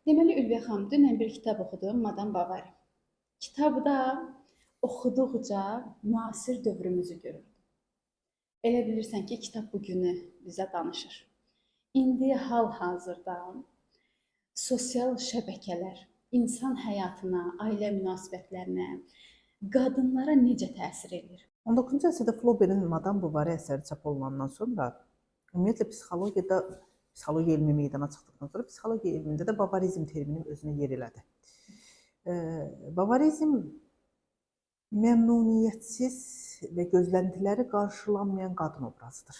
Deməli Ülviyə xanım, dünən bir kitab oxudum, Madam Bovary. Kitabda oxuduqca müasir dövrümüzü görürdüm. Elə bilirsən ki, kitab bu günü bizə danışır. İndi hal-hazırda sosial şəbəkələr insan həyatına, ailə münasibətlərinə, qadınlara necə təsir eləyir? 19-cu əsrdə Flaubert'in Madame Bovary əsəri çap olunandan sonra ümumiyyətlə psixologiyada psixologiya elmi meydana çıxdıqdan sonra psixologiya elmində də bavarizm termini özünə yer elədi. Bavarizm məmnuniyyətsiz və gözləntiləri qarşılanmayan qadın obrazıdır.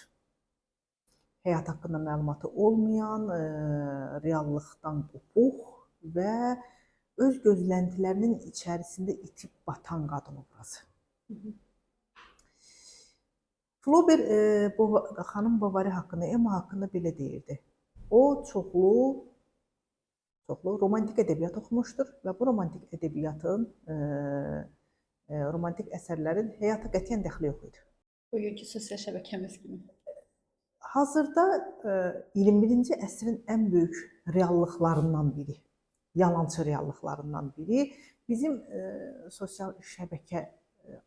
Həyat haqqında məlumatı olmayan, reallıqdan qopuq və öz gözləntilərinin içərisində itib batan qadın obrazı. Flaubert xanım Bovary haqqında, Emma haqqında belə deyirdi. O çoxlu romantik ədəbiyyat oxumuşdur və bu romantik ədəbiyyatın, romantik əsərlərin həyata qətiyyən dəxli yox idi. Bugünkü sosial şəbəkəmiz kimi. Hazırda 21-ci əsrin ən böyük reallıqlarından biri, yalançı reallıqlarından biri bizim sosial şəbəkə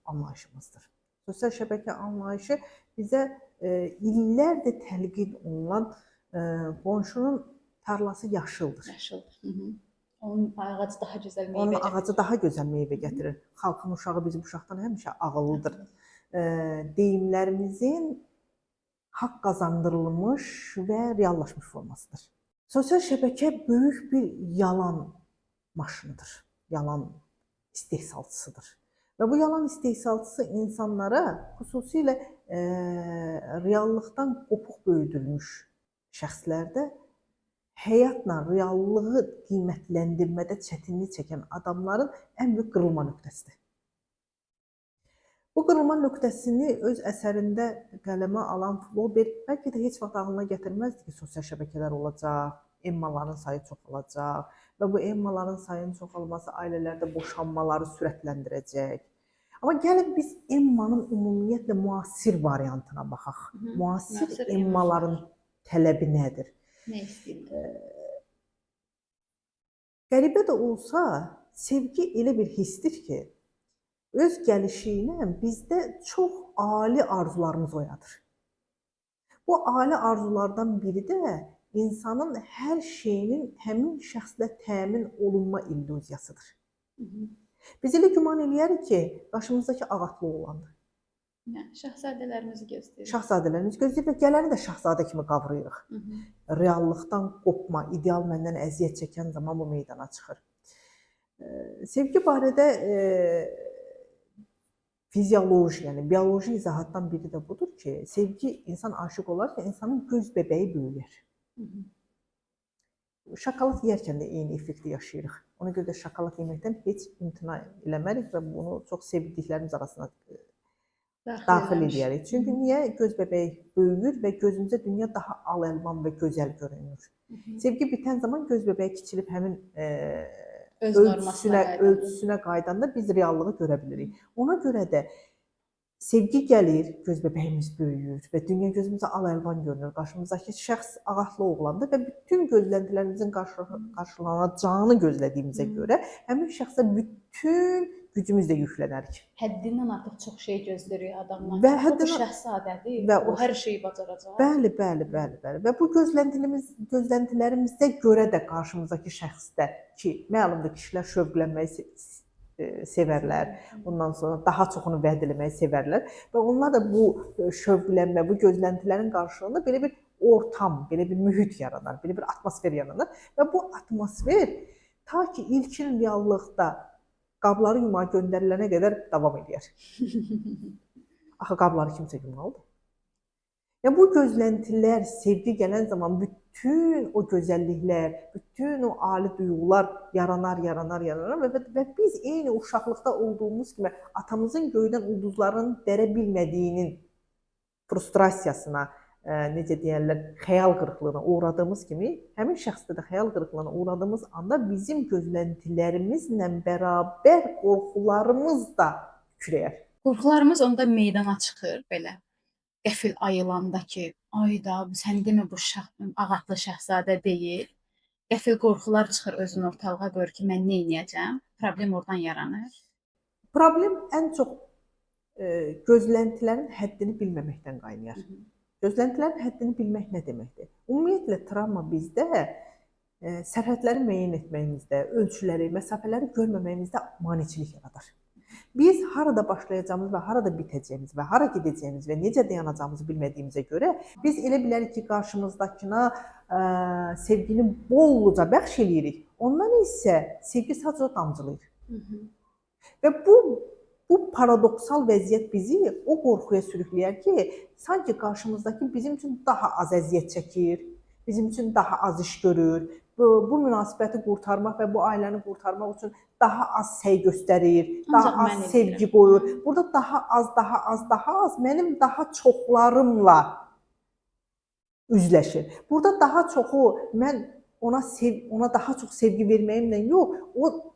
anlayışımızdır. Sosial şəbəkə anlayışı bizə illərdir təlqin olunan qonşunun tarlası yaşıldır. Yaşıldır. Hı -hı. Onun ağacı daha gözəl meyvə Onun gətirir. ağacı daha gözəl meyvə gətirir. Xalqın uşağı bizim uşaqdan həmişə ağıllıdır. Deyimlərimizin haqq qazandırılmış və reallaşmış formasıdır. Sosial şəbəkə böyük bir yalan maşınıdır. Yalan istehsalçısıdır. Və bu yalan istehsalçısı insanlara xüsusilə reallıqdan qopuq böyüdülmüş şəxslərdə həyatla reallığı qiymətləndirmədə çətinlik çəkən adamların ən böyük qırılma nöqtəsidir. Bu qırılma nöqtəsini öz əsərində qələmə alan Flaubert bəlkə də heç vaxt ağlına gətirməzdi ki, sosial şəbəkələr olacaq, Emmaların sayı çoxalacaq və bu Emmaların sayının çoxalması ailələrdə boşanmaları sürətləndirəcək. Amma gəlin biz Emmanın ümumiyyətlə müasir variantına baxaq. Müasir Emmaların tələbi nədir? Nə istəyirlər? Qəribə də olsa, sevgi elə bir hissdir ki, öz gəlişi ilə bizdə çox ali arzularımız oyadır. Bu ali arzulardan biri də insanın hər şeyinin həmin şəxslə təmin olunma illüziyasıdır. Hı -hı. Biz elə güman eləyərik ki, qarşımızdakı ağatlı oğlandır. Yəni, şahzadələrimizi gözləyirik. Şahzadələrimizi gözləyirik və gələni də şahzadə kimi qavrayırıq. Hı -hı. Reallıqdan qopma, ideal məndən əziyyət çəkən zaman bu meydana çıxır. Sevgi barədə fizioloji, yəni bioloji izahatdan biri də budur ki, sevgi insan aşiq olarkən insanın göz bəbəyi böyüyür. Hı -hı. Şokolad yeyərkən də eyni effekti yaşayırıq. Ona görə də şokolad yeməkdən heç imtina eləmərik və bunu çox sevdiklərimiz arasına daxil edərik. Çünki niyə? Göz bəbəyi böyüyür və gözümüzə dünya daha al-əlvan və gözəl görünür. Hı -hı. Sevgi bitən zaman göz bəbəyi kiçilib həmin öz ölçüsünə qayıdanda biz reallığı görə bilirik. Ona görə də sevgi gəlir, göz bəbəyimiz böyüyür və dünya gözümüzə al-əlvan görünür. Qarşımızdakı şəxs ağatlı oğlandır və bütün gözləntilərimizin qarşılanacağını gözlədiyimizə görə həmin şəxsə bütün gücümüzlə yüklənərik. Həddindən artıq çox şey gözləyirik adamlar. Və bu şəhzadədir, və o hər şeyi bacaracaq. Bəli, bəli, bəli, bəli. Və bu gözləntilərimizə görə də qarşımızdakı şəxsdə ki, məlumdur kişilər şövqlənməyi sevərlər. Bundan sonra daha çoxunu vəd eləməyi sevərlər və onlar da bu şövqlənmə, bu gözləntilərin qarşılığında belə bir ortam, belə bir mühit yaranır, belə bir atmosfer yaranır və bu atmosfer ta ki ilkin reallıqda qabları yumağa göndərilənə qədər davam eləyər. Axı qabları kimsə yumalıdır. Yəni bu gözləntilər, sevgi gələn zaman bütün o gözəlliklər, bütün o ali duyğular yaranar, yaranar, yaranar və biz eyni uşaqlıqda olduğumuz kimi atamızın göydən ulduzların dərə bilmədiyinin frustrasiyasına, necə deyərlər, xəyal qırıqlığına uğradığımız kimi, həmin şəxsdə də xəyal qırıqlığına uğradığımız anda bizim gözləntilərimizlə bərabər qorxularımız da kürəyər. Qorxularımız onda meydana çıxır belə. Qəfil ayılanda ki, ay da, sən demə bu ağatlı şahzadə deyil. Qəfil qorxular çıxır özünü ortalığa qoyur ki, mən nə edəcəm? Problem oradan yaranır. Problem ən çox gözləntilərin həddini bilməməkdən qaynayar. Gözləntilərin həddini bilmək nə deməkdir? Ümumiyyətlə travma bizdə sərhədləri müəyyən etməyimizdə, ölçüləri, məsafələri görməməyimizdə maneçilik yaradır. Biz harada başlayacağımız və harada bitəcəyimiz və hara gedəcəyimiz və necə dayanacağımızı bilmədiyimizə görə biz elə bilərik ki, qarşımızdakına sevgini bolluca bəxş eləyirik. Ondan isə sevgi sadəcə damcılayır. Və bu paradoksal vəziyyət bizi o qorxuya sürükləyər ki, sanki qarşımızdakı bizim üçün daha az əziyyət çəkir, bizim üçün daha az iş görür, bu münasibəti qurtarmaq və bu ailəni qurtarmaq üçün daha az səy göstərir, daha Ancaq az sevgi qoyur. Burada daha az, daha az, daha az mənim daha çoxlarımla üzləşir. Burada daha çoxu mən ona daha çox sevgi verməyimlə yox, o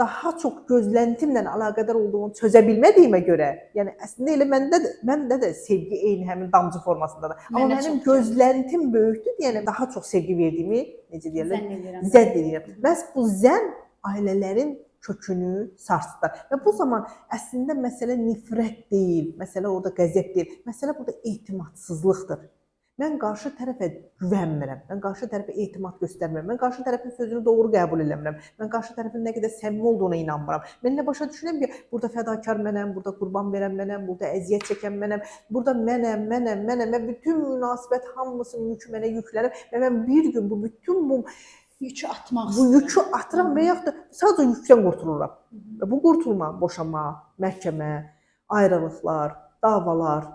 daha çox gözləntimlə əlaqədar olduğunu çözə bilmədiyimə görə, yəni əslində elə məndə də sevgi eyni həmin damcı formasındadır. Amma Mənə mənim çox gözləntim böyükdür deyənə daha çox sevgi verdiyimi, necə deyirlər, Zənn edirəm. zənn edirəm. Məhz bu zənn ailələrin kökünü sarsıdır. Və bu zaman əslində məsələ nifrət deyil, məsələ orada qəzəb deyil, məsələ burada etimadsızlıqdır. Mən qarşı tərəfə güvənmirəm, mən qarşı tərəfə etimad göstərmirəm, mən qarşı tərəfin sözünü doğru qəbul eləmirəm, mən qarşı tərəfin nə qədər səmimi olduğuna inanmıram. Mən nə başa düşürəm ki, burada fədakar mənəm, burada qurban verən mənəm, burada əziyyət çəkən mənəm, burada mənəm, mənəm, mənəm və bütün münasibət hamısının yükü mənə yüklənir və mən bir gün bu bütün bu yükü atmaq bu istəyirəm. yükü atıram və yaxud da sadəcə yükdən qurtuluram. Və bu qurtulma, boşanma, məhkəmə, ayrılıqlar, davalar,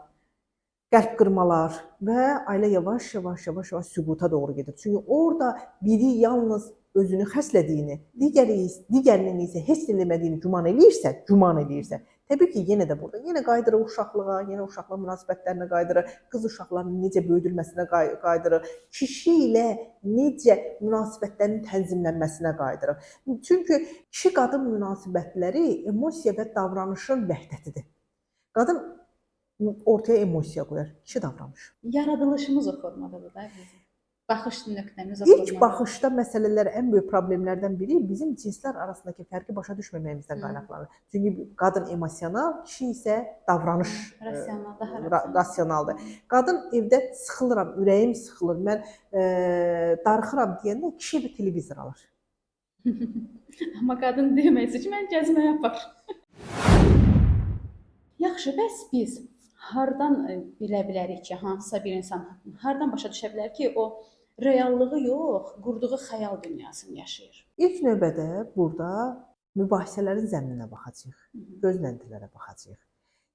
qəlb qırmalar və ailə yavaş-yavaş, yavaş-yavaş süquta doğru gedir. Çünki orada biri yalnız özünü xərclədiyini, digərinin isə heç nə eləmədiyini güman eləyirsə, təbii ki, yenə də burada, yenə qayıdırıq uşaqlığa, yenə uşaqlıq münasibətlərinə qayıdırıq, qız uşaqlarının necə böyüdülməsinə qayıdırıq, kişi ilə necə münasibətlərin tənzimlənməsinə qayıdırıq. Çünki kişi-qadın münasibətləri emosiya və davranışın vəhdətidir. Qadın ortaya emosiya qoyar, kişi davranış. Yaradılışımız o formadadır da bizim. Baxış nöqtəmiz o İlk formadadır. baxışda məsələlər ən böyük problemlərdən biri bizim cinslər arasındakı fərqi başa düşməməyimizdən qaynaqlanır. Çünki qadın emosional, kişi isə davranış Rasional, daha rasionaldır. Qadın evdə sıxılıram, ürəyim sıxılır, mən darıxıram deyəndə kişi bir televizor alır. Amma qadın deməsi ki, mən gəzməyə apar. Yaxşı, bəs biz hardan bilə bilərik ki, hansısa bir insan hardan başa düşə bilər ki, o reallığı yox, qurduğu xəyal dünyasını yaşayır? İlk növbədə burada mübahisələrin zəmininə baxacağıq, gözləntilərə baxacağıq.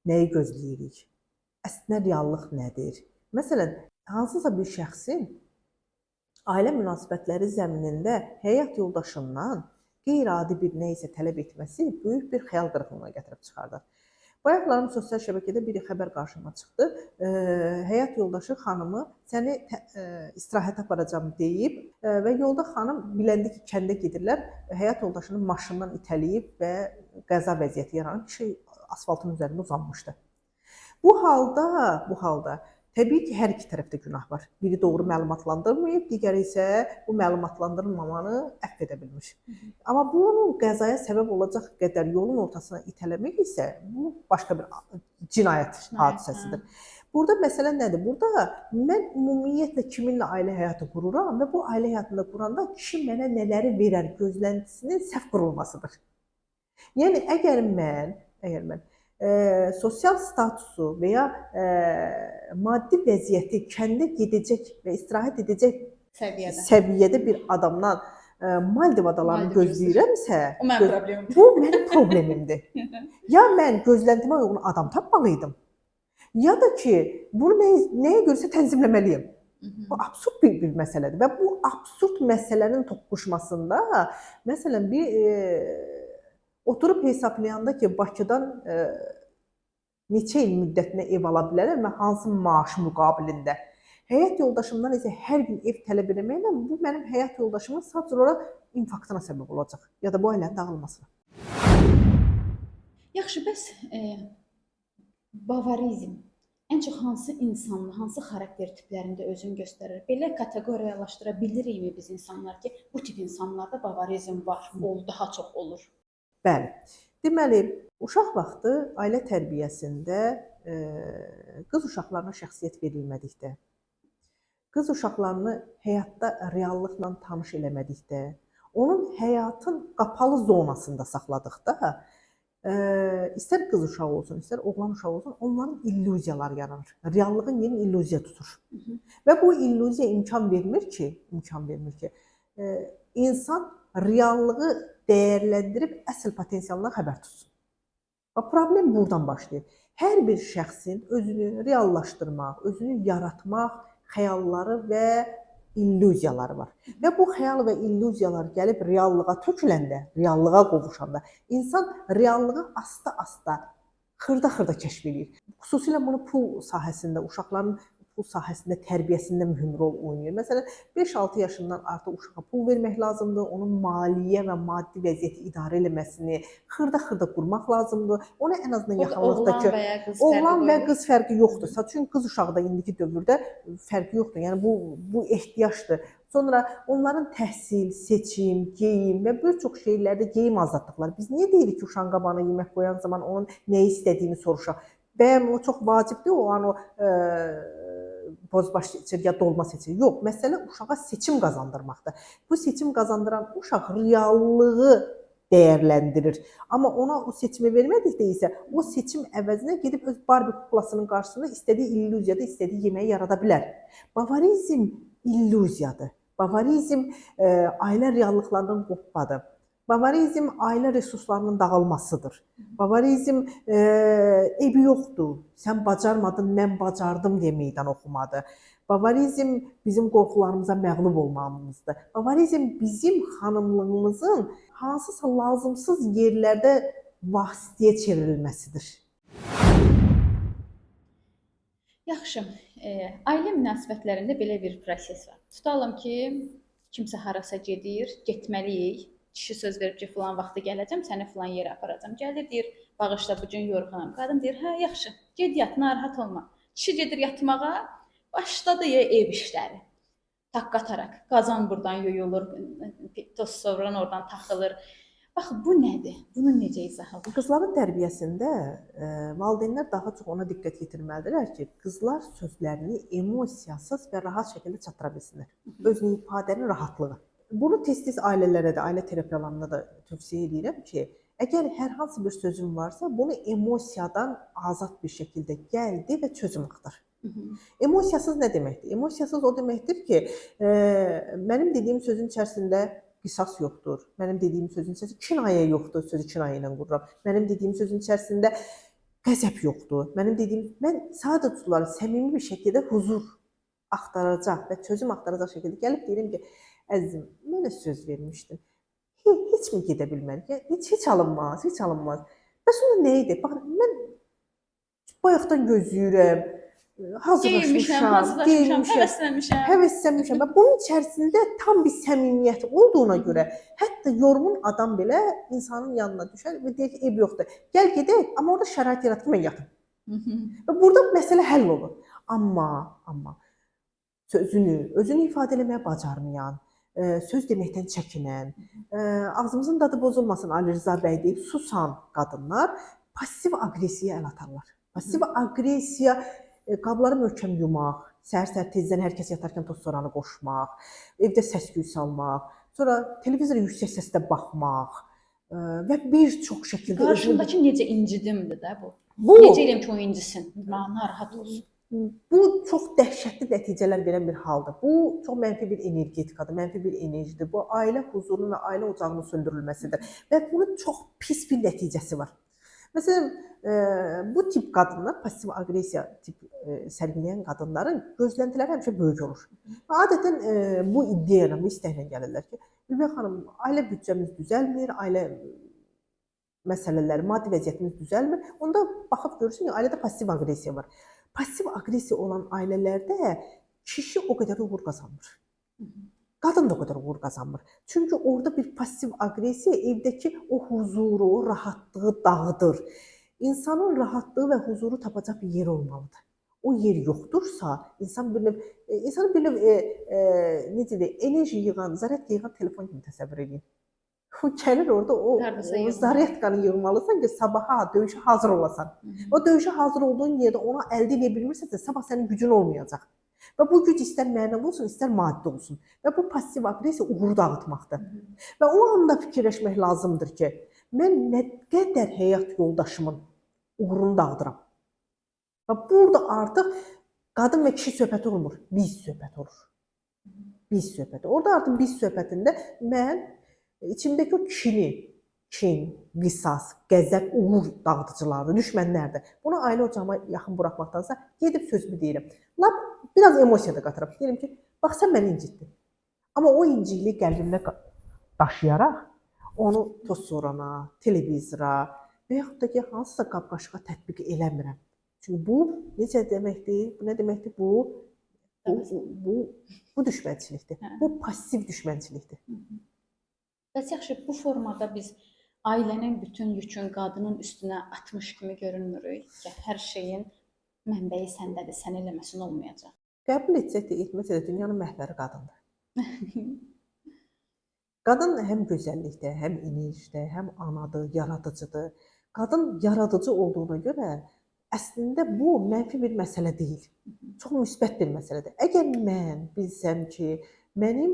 Nəyi gözləyirik? Əslində reallıq nədir? Məsələn, hansısa bir şəxsin ailə münasibətləri zəminində həyat yoldaşından qeyri-adi bir nə isə tələb etməsi böyük bir xəyal qırıqlığına gətirib çıxardır. Bayaqlarım sosial şəbəkədə bir xəbər qarşıma çıxdı. Həyat yoldaşı xanımı səni istirahətə aparacam deyib və yolda xanım biləndə ki, kəndə gedirlər, həyat yoldaşını maşından itələyib və qəza vəziyyəti yaranıb, kişi asfaltın üzərində uzanmışdı. Bu halda təbii ki, hər iki tərəfdə günah var. Biri doğru məlumatlandırmayıb, digəri isə bu məlumatlandırılmamanı əfv edə bilmiş. Amma bunun qəzaya səbəb olacaq qədər yolun ortasına itələmək isə bu başqa bir cinayət hadisəsidir. Burada məsələ nədir? Burada mən ümumiyyətlə kiminlə ailə həyatı qururam və bu ailə həyatında quranda kişi mənə nələri verər gözləntisinin səhv qurulmasıdır. Yəni əgər mən sosial statusu və ya maddi vəziyyəti kəndə gedəcək və istirahət edəcək səviyyədə bir adamdan Maldiv adalarını gözləyirəmsə, o mənim problemimdir. Bu mənim problemimdir. Ya mən gözləntimə uyğun adam tapmalıydım, ya da ki, bunu nəyə görəsə tənzimləməliyim. Bu absurd bir məsələdir və bu absurd məsələnin toqquşmasında, məsələn, bir oturub hesablayanda ki, Bakıdan neçə il müddətinə ev ala bilərəm və hansı maaş müqabilində. Həyat yoldaşımdan isə hər gün ev tələb eləməklə bu mənim həyat yoldaşımın sadəcə olaraq infarktına səbəb olacaq ya da bu ailənin dağılmasına. Yaxşı, bəs bavarizm Ən çox hansı insanla, hansı xarakter tiplərində özünü göstərir? Belə kateqoriyalaşdıra bilirikmi biz insanlar ki, bu tip insanlarda bavarizm var, daha çox olur? Bəli. Deməli, uşaq vaxtı ailə tərbiyəsində qız uşaqlarına şəxsiyyət verilmədikdə, qız uşaqlarını həyatda reallıqla tanış eləmədikdə, onun həyatın qapalı zonasında saxladıqda, istər qız uşağı olsun, istər oğlan uşağı olsun, onların illüziyaları yaranır. Reallığın yerini illüziya tutur. Və bu illüziya imkan vermir ki, insan reallığı dəyərləndirib əsl potensialından xəbər tutsun. Və problem buradan başlayır. Hər bir şəxsin özünü reallaşdırmaq, özünü yaratmaq xəyalları və illüziyaları var. Və bu xəyal və illüziyalar gəlib reallığa töküləndə, reallığa qovuşanda insan reallığı asta-asta, xırda-xırda kəşf eləyir. Xüsusilə bunu pul sahəsində, uşaqların pul sahəsində tərbiyəsində mühüm rol oynayır. Məsələn, 5-6 yaşından artıq uşağa pul vermək lazımdır, onun maliyyə və maddi vəziyyəti idarə eləməsini xırda-xırda qurmaq lazımdır. Ona ən azından yaxınlıqdakı oğlan və qız fərqi yoxdur. Çünki qız uşağı da indiki dövrdə fərqi yoxdur. Yəni bu ehtiyacdır. Sonra onların təhsil, seçim, geyim və bir çox şeylərdə geyim azadlıqları. Biz niyə deyirik ki, uşağın qabağına yemək qoyan zaman onun nəyi istədiyini soruşaq? Bəyəm o çox vacibdir, o an o bozbaş seçir ya dolma seçir. Yox, məsələ uşağa seçim qazandırmaqdır. Bu seçim qazandıran uşaq reallığı dəyərləndirir. Amma ona o seçimi vermədikdə isə o seçim əvəzinə gedib öz Barbie kuklasının qarşısında istədiyi illüziyada istədiyi yeməyi yarada bilər. Bavarizm illüziyadır. Bavarizm ailə reallıqlarından qopmadır. Bavarizm ailə resurslarının dağılmasıdır. Bavarizm evi yoxdur, sən bacarmadın, mən bacardım deyə meydan oxumadır. Bavarizm bizim qorxularımıza məğlub olmamızdır. Bavarizm bizim xanımlığımızın hansısa lazımsız yerlərdə vasitəyə çevrilməsidir. Yaxşı, ailə münasibətlərində belə bir proses var. Tutalım ki, kimsə harasa gedir, getməliyik. Kişi söz verib ki, filan vaxtı gələcəm, səni filan yerə aparacam. Gəlir, deyir, bağışla, bu gün yorğunam. Qadın deyir, hə, yaxşı, ged yat, narahat olma. Kişi gedir yatmağa, başladı ya ev işləri. Taqqatarak, qazan buradan yuyulur, toz sovran oradan taxılır. Bax, bu nədir? Bunu necə izah olunur? Qızların tərbiyəsində valideynlər daha çox ona diqqət yetirməlidirlər ki, qızlar sözlərini emosiyasız və rahat şəkildə çatdıra bilsinlər. Özünü ifadənin rahatlığı. Bunu tez-tez ailələrə də, ailə terapiyalarında da tövsiyə edirəm ki, əgər hər hansı bir sözün varsa, bunu emosiyadan azad bir şəkildə gəldi və çözüm axtar. Emosiyasız nə deməkdir? Emosiyasız o deməkdir ki, mənim dediyim sözün içərisində qisas yoxdur. Mənim dediyim sözün içərisində kinayə yoxdur, sözü kinayə ilə qururam. Mənim dediyim sözün içərisində qəzəb yoxdur. Mənim dediyim, mən sadə tutularaq səmimi bir şəkildə huzur axtaracaq və çözüm axtaracaq şəkildə gəlib deyirəm ki, əzizim, mənə söz vermişdin. Heç mi gedə bilmədik? Heç alınmaz, heç alınmaz. Bəs onda nə idi? Bax, mən bayaqdan gözləyirəm, hazırlaşmışam, geyinmişəm, həvəslənmişəm. Və bunun içərisində tam bir səmimiyyət olduğuna görə, hətta yorğun adam belə insanın yanına düşər və deyir ki, ev yoxdur. Gəl gedək, amma orada şərait yarat ki, mən yatım. Və burada məsələ həll olur. Amma sözünü, özünü ifadə eləməyə bacarmayan, söz deməkdən çəkinən, ağzımızın dadı bozulmasın Ali Rza bəy deyib susan qadınlar pasiv aqressiyaya əl atarlar. Pasiv aqressiya qabları möhkəm yumaq, səhər-səhər tezdən hər kəs yatarkən toz soranı qoşmaq, evdə səs-küy salmaq, sonra televizora yüksək səslə baxmaq və bir çox şəkildə qarşındakı necə incidimdir də bu. Necə eləyim ki, o incisin, narahat olsun. Bu çox dəhşətli nəticələr verən bir haldır. Bu çox mənfi bir energetikadır, mənfi bir enerjidir. Bu ailə huzurunun və ailə ocağının söndürülməsidir və bunun çox pis bir nəticəsi var. Məsələn, bu tip qadınlar, pasiv aqressiya tip sərgiləyən qadınların gözləntiləri həmişə böyük olur. Və adətən bu iddia ilə, bu istəklə gəlirlər ki, Ülviyə xanım, ailə büdcəmiz düzəlmir, ailə məsələləri, maddi vəziyyətimiz düzəlmir. Onda baxıb görürsün ki, ailədə pasiv aqressiya var. Pasiv aqressiya olan ailələrdə kişi o qədər uğur qazanmır. Qadın da o qədər uğur qazanmır. Çünki orada bir pasiv aqressiya evdəki o huzuru, o rahatlığı dağıdır. İnsanın rahatlığı və huzuru tapacaq bir yer olmalıdır. O yer yoxdursa, insan bir növ insanı bir növ necə deyək, enerji yığan, zaryadka yığan telefon kimi təsəvvür eləyin. O gəlir orada o zaryadkanı yığmalısan ki, sabaha döyüşə hazır olasan. O döyüşə hazır olduğun yerdə ona əldə edə bilmirsənsə, sabah sənin gücün olmayacaq. Və bu güc istər mənəvi olsun, istər maddi olsun. Və bu passiv aqressiya uğuru dağıtmaqdır. Və o anda fikirləşmək lazımdır ki, mən nə qədər həyat yoldaşımın uğurunu dağıdıram. Və burada artıq qadın və kişi söhbəti olmur, biz söhbəti olur. Biz söhbəti. Orada artıq biz söhbətində mən içimdəki o kini, kin, qisas, qəzəb, uğur dağıdıcılardır, düşmənlərdir. Bunu ailə ocağıma yaxın buraxmaqdansa gedib sözümü deyirəm. Lap biraz emosiya da qatıram. Deyirəm ki, bax sən məni incitdin. Amma o incikliyi qəlbimdə daşıyaraq onu toz sorana, televizora və yaxud da ki, hansısa qab-qaşığa tətbiq eləmirəm. Çünki bu necə deməkdir? Bu nə deməkdir? Bu düşmənçilikdir. Hə. Bu passiv düşmənçilikdir. Bəs yaxşı, bu formada biz ailənin bütün yükün qadının üstünə atmış kimi görünmürük ki, hər şeyin mənbəyi səndədir, sən eləməsin olmayacaq. Qəbul etsək də, etməsək də dünyanın məhvəri qadındır. Qadın həm gözəllikdə, həm enerjidə, həm anadır, yaradıcıdır. Qadın yaradıcı olduğuna görə əslində bu mənfi bir məsələ deyil. Çox müsbət bir məsələdir. Əgər mən bilsəm ki, mənim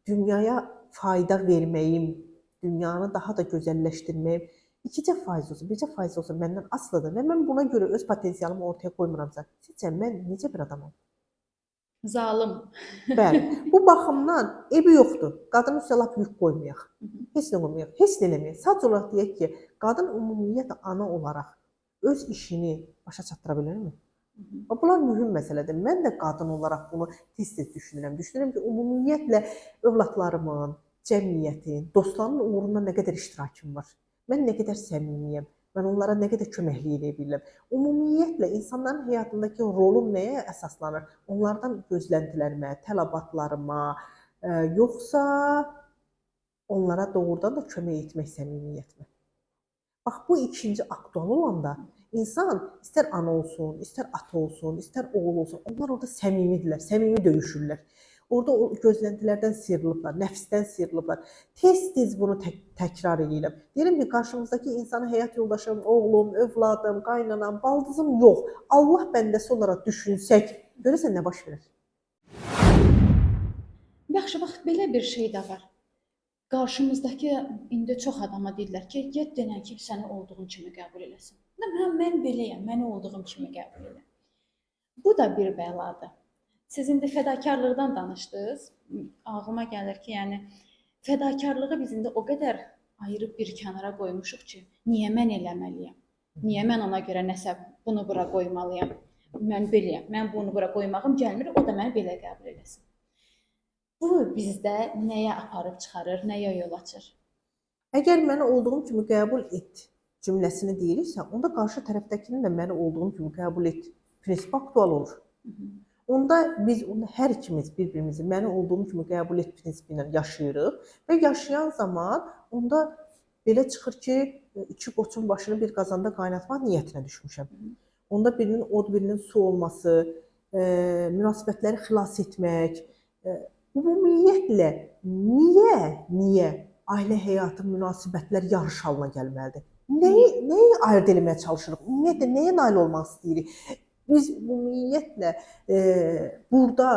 dünyaya fayda verməyim, dünyanı daha da gözəlləşdirməyim 2% olsa, 1% olsa məndən asılıdır və mən buna görə öz potensialımı ortaya qoymuramsa, sizcə mən necə bir adamam? Zalım. Bəli. Bu baxımdan evi yoxdur. Qadının üstə lap yük qoymayaq. Heç nə qoymayaq, heç nə eləməyək. Sadəcə olaraq deyək ki, qadın ümumiyyətlə ana olaraq öz işini başa çatdıra bilərmi? Bax, bunlar mühüm məsələdir. Mən də qadın olaraq bunu tez-tez düşünürəm. Düşünürəm ki, ümumiyyətlə övladlarımın, cəmiyyətin, dostlarımın uğurunda nə qədər iştirakım var. Mən nə qədər səmimiyəm. Mən onlara nə qədər köməklik eləyə bilirəm. Ümumiyyətlə insanların həyatındakı rolum nəyə əsaslanır? Onlardan gözləntilərimə, tələbatlarıma, yoxsa onlara doğrudan da kömək etmək səmimiyyətmə? Bax, bu ikinci aktual olanda insan istər ana olsun, istər ata olsun, istər oğul olsun, onlar orada səmimidirlər, səmimi döyüşürlər. Orada o gözləntilərdən sıyrılıblar, nəfsdən sıyrılıblar. Tez-tez bunu təkrar eləyirəm. Deyirəm ki, qarşımızdakı insanı həyat yoldaşım, oğlum, övladım, qaynanam, baldızım yox. Allah bəndəsi olaraq düşünsək, görəsən nə baş verir? Yaxşı, bax belə bir şey də var. Qarşımızdakı indi çox adama deyirlər ki, get denən ki, səni olduğun kimi qəbul eləsin. Mən beləyəm, məni olduğum kimi qəbul elə. Bu da bir bəladır. Siz indi fədakarlıqdan danışdınız. Ağlıma gəlir ki, yəni fədakarlığı biz indi o qədər ayırıb bir kənara qoymuşuq ki, niyə mən eləməliyəm? Niyə mən ona görə nəsə bunu bura qoymalıyam? Mən beləyəm, mən bunu bura qoymağım gəlmir, o da məni belə qəbul eləsin. Bu bizdə nəyə aparıb çıxarır, nəyə yol açır? Əgər məni olduğum kimi qəbul et cümləsini deyiriksə, onda qarşı tərəfdəkinin də məni olduğum kimi qəbul et prinsipi aktual olur. Onda biz onu hər ikimiz bir-birimizi məni olduğum kimi qəbul et prinsipi ilə yaşayırıq və yaşayan zaman onda belə çıxır ki, iki qoçun başını bir qazanda qaynatmaq niyyətinə düşmüşəm. Onda birinin od, birinin su olması, münasibətləri xilas etmək, ümumiyyətlə niyə ailə həyatı, münasibətlər yarış halına gəlməlidir? Nəyi ayırd eləməyə çalışırıq? Ümumiyyətlə nəyə nail olmaq istəyirik? Biz ümumiyyətlə burada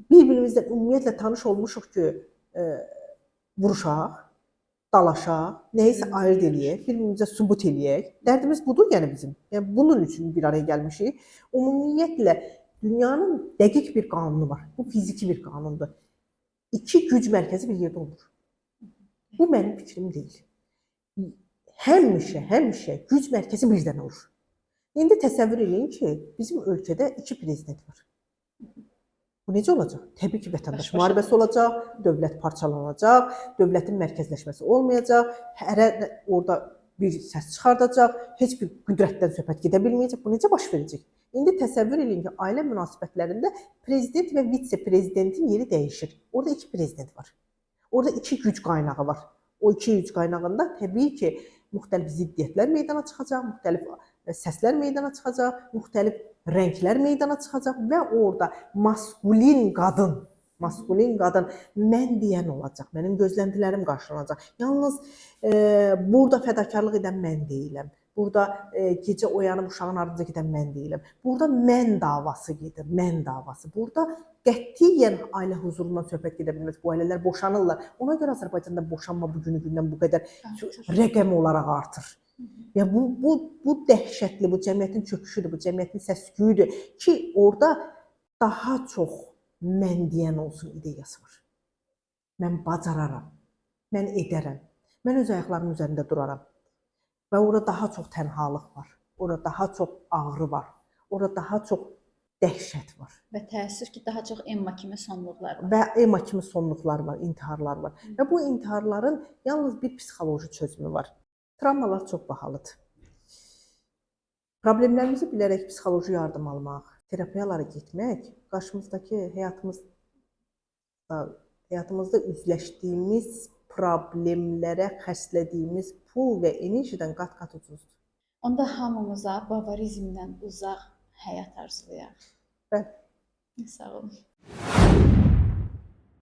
bir-birimizlə ümumiyyətlə tanış olmuşuq ki, vuruşaq, dalaşaq, nəyisə ayırd eləyək, bir-birimizə sübut eləyək. Dərdimiz budur yəni bizim. Yəni bunun üçün bir araya gəlmişik. Ümumiyyətlə dünyanın dəqiq bir qanunu var. Bu fiziki bir qanundur. İki güc mərkəzi bir yerdə olmur. Bu mənim fikrim deyil. Həmişə güc mərkəzi bir dənə olur. İndi təsəvvür eləyin ki, bizim ölkədə iki prezident var. Bu necə olacaq? Təbii ki, vətəndaş müharibəsi olacaq, dövlət parçalanacaq, dövlətin mərkəzləşməsi olmayacaq, hərə orada bir səs çıxardacaq, heç bir qüdrətdən söhbət gedə bilməyəcək. Bu necə baş verəcək? İndi təsəvvür eləyin ki, ailə münasibətlərində prezident və vitse-prezidentin yeri dəyişir. Orada iki prezident var. Orada iki güc qaynağı var. O iki güc qaynağında təbii ki, müxtəlif ziddiyyətlər meydana çıxacaq, müxtəlif səslər meydana çıxacaq, müxtəlif rənglər meydana çıxacaq və orada maskulin qadın, maskulin qadın mən deyən olacaq, mənim gözləntilərim qarşılanacaq. Yalnız burada fədakarlıq edən mən deyiləm. Burada gecə oyanıb uşağın ardınca gedən mən deyiləm. Burada mən davası gedir, mən davası. Burada qətiyyən ailə huzurundan söhbət gedə bilməz. Bu ailələr boşanırlar. Ona görə Azərbaycanda boşanma bu günü gündən bu qədər rəqəm olaraq artır. Ya bu dəhşətli, bu cəmiyyətin çöküşüdür, bu cəmiyyətin səs-küyüdür ki, orada daha çox mən deyən olsun ideyası var. Mən bacararam. Mən edərəm. Mən öz ayaqlarımın üzərində duraram. Və orada daha çox tənhalıq var. Orada daha çox ağrı var. Orada daha çox dəhşət var. Və təəssüf ki, daha çox Emma kimi sonluqlar var. Və Emma kimi sonluqlar var, intiharlar var. Və bu intiharların yalnız bir psixoloji çözümü var. Travmalar çox bahalıdır. Problemlərimizi bilərək psixoloji yardım almaq, terapiyalara getmək qarşımızdakı həyatımızda üzləşdiyimiz problemlərə xərclədiyimiz pul və enerjidən qat-qat ucuzdur. Onda hamımıza bavarizmdən uzaq həyat arzulayaq. Bəli. Sağ olun.